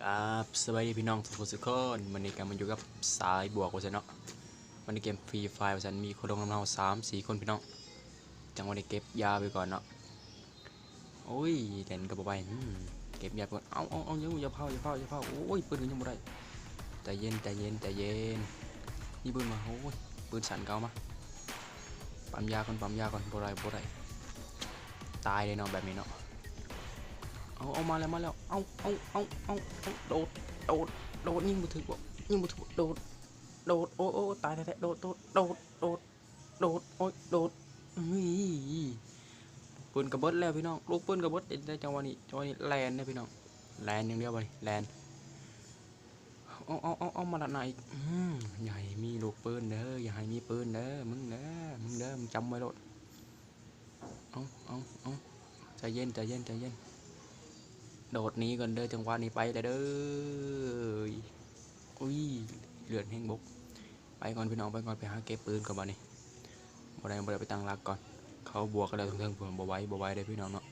ຄັບ ສະບາຍດີພີ່ນ້ອງທຸກຄົນທຸກຄົນ ມື້ນີ້ກໍມາຢູ່ກັບສາຍບວກວ່າຊັ້ນເນາະ ມາໃນເກມຟຣີຟາຍວ່າຊັ້ນ ມີຄົນລົງນຳເຮົາສາມສີ່ຄົນພີ່ນ້ອງ ຈັງຫວະນີ້ເກັບຢາໄປກ່ອນເນາະ ໂອ້ຍ ແລ່ນກໍບໍ່ໄວ ອືມ ເກັບຢາໄປກ່ອນ ເອົາ ເອົາ ເອົາ ຍັງ ຢ່າເຜົາ ຢ່າເຜົາ ຢ່າເຜົາ ໂອ້ຍ ປືນກໍຍັງບໍ່ໄດ້ ໃຈເຢັນ ໃຈເຢັນ ໃຈເຢັນ ມີປືນມາ ໂອ້ຍ ປືນສັ້ນກໍເອົາມາ ປ້ຳຢາກ່ອນ ປ້ຳຢາກ່ອນ ບໍ່ໄດ້ ບໍ່ໄດ້ ຕາຍເດ້ເນາະ ແບບນີ້ເນາະ ເອົາ ເອົາ ມາແລ້ວ ມາແລ້ວ ເອົາ ເອົາ ເອົາ ເອົາ ເອົາ ໂດດ ໂດດ ໂດດ ຍິງບໍ່ຖືກບໍ່ ຍິງບໍ່ຖືກບໍ່ ໂດດ ໂດດ ໂອ້ຍ ໂອ້ຍ ຕາຍແທ້ໆ ໂດດ ໂດດ ໂດດ ໂດດ ໂດດ ໂອ້ຍ ໂດດ ເຮີ້ຍ ປືນກໍເບິດແລ້ວພີ່ນ້ອງ ລູກປືນກໍເບິດ ແຕ່ ແຕ່ຈັງຫວະນີ້ ຈັງຫວະນີ້ແລ່ນເດ້ພີ່ນ້ອງ ແລ່ນຢ່າງດຽວບັດນີ້ ແລ່ນ ເອົາ ເອົາ ເອົາ ເອົາ ມາລັດໜ້າອີກ ອືມ ຢ່າໃຫ້ມີລູກປືນເດີ ຢ່າໃຫ້ມີປືນເດີ ມຶງເດີ ມຶງເດີ ມຶງຈຳໄວ້ໂລດ ເອົາ ເອົາ ເອົາ ໃຈເຢັນ ໃຈເຢັນ ໃຈເຢັນ ໂດດໜີກ່ອນເດີ ຈັງຫວະນີ້ໄປແລ້ວເດີ ອຸ້ຍ ເລືອດແຮງບົກ ໄປກ່ອນພີ່ນ້ອງ ໄປກ່ອນ ໄປຫາເກັບປືນກ່ອນບັດນີ້ ບໍ່ໄດ້ ບໍ່ໄດ້ ໄປຕັ້ງຫຼັກກ່ອນ ເຂົາບວກກັນແລ້ວເທິງໆ ພຸ້ນ ບໍ່ໄຫວ ບໍ່ໄຫວເດ້ພີ່ນ້ອງເນາະ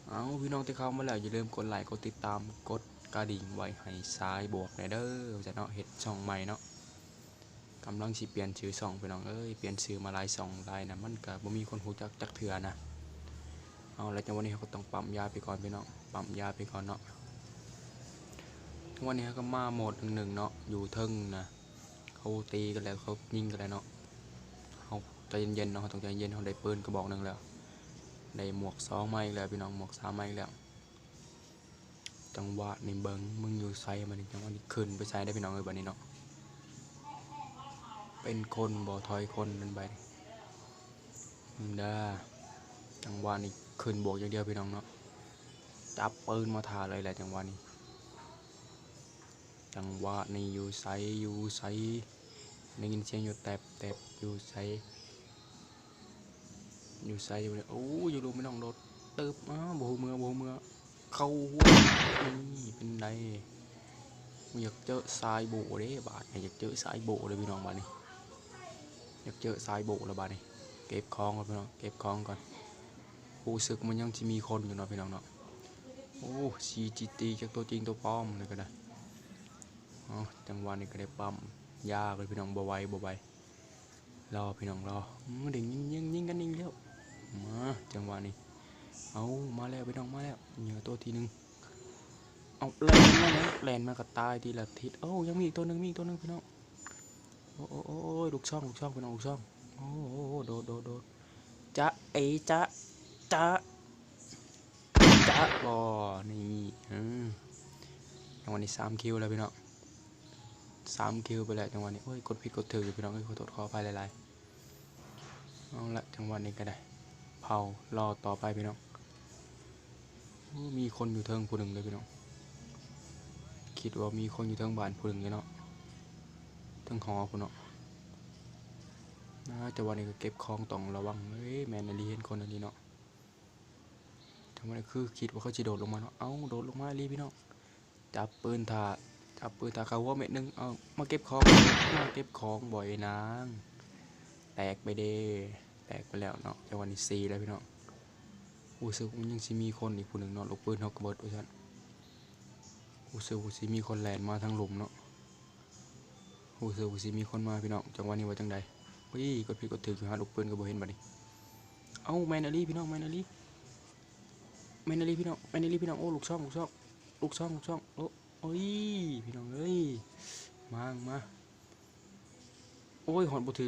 ເອົາ ພີ່ນ້ອງທີ່ເຂົ້າມາແລ້ວ ຢ່າລືມກົດໄລ ກົດຕິດຕາມ ກົດກະດິ່ງໄວ້ໃຫ້ສາຍບວກແດ່ເດີ ວ່າຊັ້ນເນາະ ເຮັດຊ່ອງໃໝ່ເນາະ ກຳລັງຊິປ່ຽນຊື່ຊ່ອງພີ່ນ້ອງເອີຍ ປ່ຽນຊື່ມາຫຼາຍຊ່ອງຫຼາຍນະ ມັນກະບໍ່ມີຄົນຮູ້ຈັກຈັກເທື່ອນະ ເອົາລະ ຈັງຫວະນີ້ເຮົາກໍຕ້ອງປ້ຳຢາໄປກ່ອນພີ່ນ້ອງ ປ້ຳຢາໄປກ່ອນເນາະ ຈັງຫວະນີ້ເຮົາກໍມາໂໝດໜຶ່ງໜຶ່ງເນາະ ຢູ່ເທິງນະ ເຂົາຕີກັນແລ້ວ ເຂົາຍິງກັນແລ້ວເນາະ ເຮົາໃຈເຢັນໆເນາະ ເຮົາຕ້ອງໃຈເຢັນ ເຮົາໄດ້ປືນກະບອກໜຶ່ງແລ້ວ ໄດ້ໝວກສອງມາອີກແລ້ວພີ່ນ້ອງ ໝວກສາມມາອີກແລ້ວ ຈັງຫວະນີ້ເບິ່ງ ມຶງຢູ່ໃສບັດນີ້ ຈັງຫວະນີ້ຂຶ້ນໄປໃສໄດ້ພີ່ນ້ອງເອີຍ ບັດນີ້ເນາະ ເປັນຄົນບໍ່ ຖອຍຄົນນັ້ນໄປ ເດີ ຈັງຫວະນີ້ຂຶ້ນບວກຢ່າງດຽວພີ່ນ້ອງເນາະ ຈັບປືນມາຖ້າເລີຍແຫຼະ ຈັງຫວະນີ້ ຈັງຫວະນີ້ຢູ່ໃສ ຢູ່ໃສ ໄດ້ຍິນສຽງຢູ່ແຕັບໆ ຢູ່ໃສ ຢູ່ໃສ ໂອ້ ຢູ່ລຸ່ມພີ່ນ້ອງ ໂດດ ຕຶບ ອ້າວ ບໍ່ຮູ້ເມືອ ບໍ່ຮູ້ເມືອ ເຂົ້າຫົວ ນີ້ ເປັນໃດ ຢາກເຈີສາຍໂບເດ້ ບາດນີ້ ຢາກເຈີສາຍໂບເດ້ພີ່ນ້ອງ ບາດນີ້ ຢາກເຈີສາຍໂບແລ້ວບາດນີ້ ເກັບຂອງກ່ອນພີ່ນ້ອງ ເກັບຂອງກ່ອນ ຮູ້ສຶກມັນຍັງຊິມີຄົນຢູ່ເນາະພີ່ນ້ອງເນາະ ໂອ້ ຊີຈີຕີ ຈັກຕົວຈິງຕົວປອມນີ້ກໍໄດ້ ເອົາ ຈັງຫວະນີ້ກໍໄດ້ປ້ຳຢາກ່ອນພີ່ນ້ອງ ບໍ່ໄຫວ ບໍ່ໄຫວ ລໍພີ່ນ້ອງລໍ ອືມ ໄດ້ຍິນ ຍິງ ຍິງກັນອີກແລ້ວ ມາ ຈັງຫວະນີ້ ເອົາ ມາແລ້ວພີ່ນ້ອງ ມາແລ້ວ ເຫຍື່ອຕົວທີໜຶ່ງ ເອົາ ແລ່ນມາແລ້ວ ແລ່ນມາກໍຕາຍທີລະທິດ ໂອ້ ຍັງມີອີກຕົວໜຶ່ງ ມີອີກຕົວໜຶ່ງພີ່ນ້ອງ ໂອ້ ໂອ້ ໂອ້ ໂອ້ຍ ລູກຊອງ ລູກຊອງພີ່ນ້ອງ ລູກຊອງ ໂອ້ ໂອ້ ໂອ້ ໂດດ ໂດດ ໂດດ ຈະເອ ຈະ ຈະ ຈະບໍ່ ນີ້ ເອີ ຈັງຫວະນີ້ສາມຄິວແລ້ວພີ່ນ້ອງ ສາມຄິວໄປແລ້ວ ຈັງຫວະນີ້ ໂອ້ຍ ກົດຜິດກົດຖືກຢູ່ພີ່ນ້ອງເອີຍ ຂໍໂທດຂໍອະໄພຫຼາຍໆ ເອົາລະ ຈັງຫວະນີ້ກໍໄດ້ ເຜົາ ລໍຕໍ່ໄປພີ່ນ້ອງ ໂອ້ ມີຄົນຢູ່ເທິງຜູ້ໜຶ່ງເດ້ພີ່ນ້ອງ ຄິດວ່າມີຄົນຢູ່ເທິງບ້ານຜູ້ໜຶ່ງເດ້ເນາະ ເທິງຫໍພຸ້ນເນາະ ອ່າ ຈັງຫວະນີ້ກໍເກັບຂອງ ຕ້ອງລະວັງ ເອີຍ ແມ່ນອີ່ຫຼີ ເຫັນຄົນອີ່ຫຼີເນາະ ຈັງຫວະນີ້ຄືຄິດວ່າເຂົາຊິໂດດລົງມາເນາະ ເອົ້າ ໂດດລົງມາອີ່ຫຼີພີ່ນ້ອງ ຈັບປືນຖ້າ ຈັບປືນຖ້າ ເຂົ້າຫົວເມັດໜຶ່ງ ເອົາ ມາເກັບຂອງ ມາເກັບຂອງ ບໍ່ໄອ້ນາງ ແຕກໄປເດ້ ແຕກໄປແລ້ວເນາະ ຈັງຫວະນີ້ສີ່ແລ້ວພີ່ນ້ອງ ຮູ້ສຶກວ່າຍັງຊິມີຄົນອີກຜູ້ໜຶ່ງເນາະ ລູກປືນເຮົາກໍເບິດວ່າຊັ້ນ ຮູ້ສຶກວ່າຊິມີຄົນແລ່ນມາທາງລຸ່ມເນາະ ຮູ້ສຶກວ່າຊິມີຄົນມາພີ່ນ້ອງ ຈັງຫວະນີ້ວ່າຈັ່ງໃດ ເອີຍ ກົດຜິດກົດຖືກຢູ່ ຫາລູກປືນກໍບໍ່ເຫັນບັດນີ້ ເອົ້າ ແມ່ນອີ່ຫຼີພີ່ນ້ອງ ແມ່ນອີ່ຫຼີ ແມ່ນອີ່ຫຼີພີ່ນ້ອງ ແມ່ນອີ່ຫຼີພີ່ນ້ອງ ໂອ້ ລູກຊອງ ລູກຊອງ ລູກຊອງ ລູກຊອງ ໂອ້ ໂອ້ຍ ພີ່ນ້ອງເອີຍ ມາ ມາ ໂອ້ຍ ຮອດບໍ່ຖືກ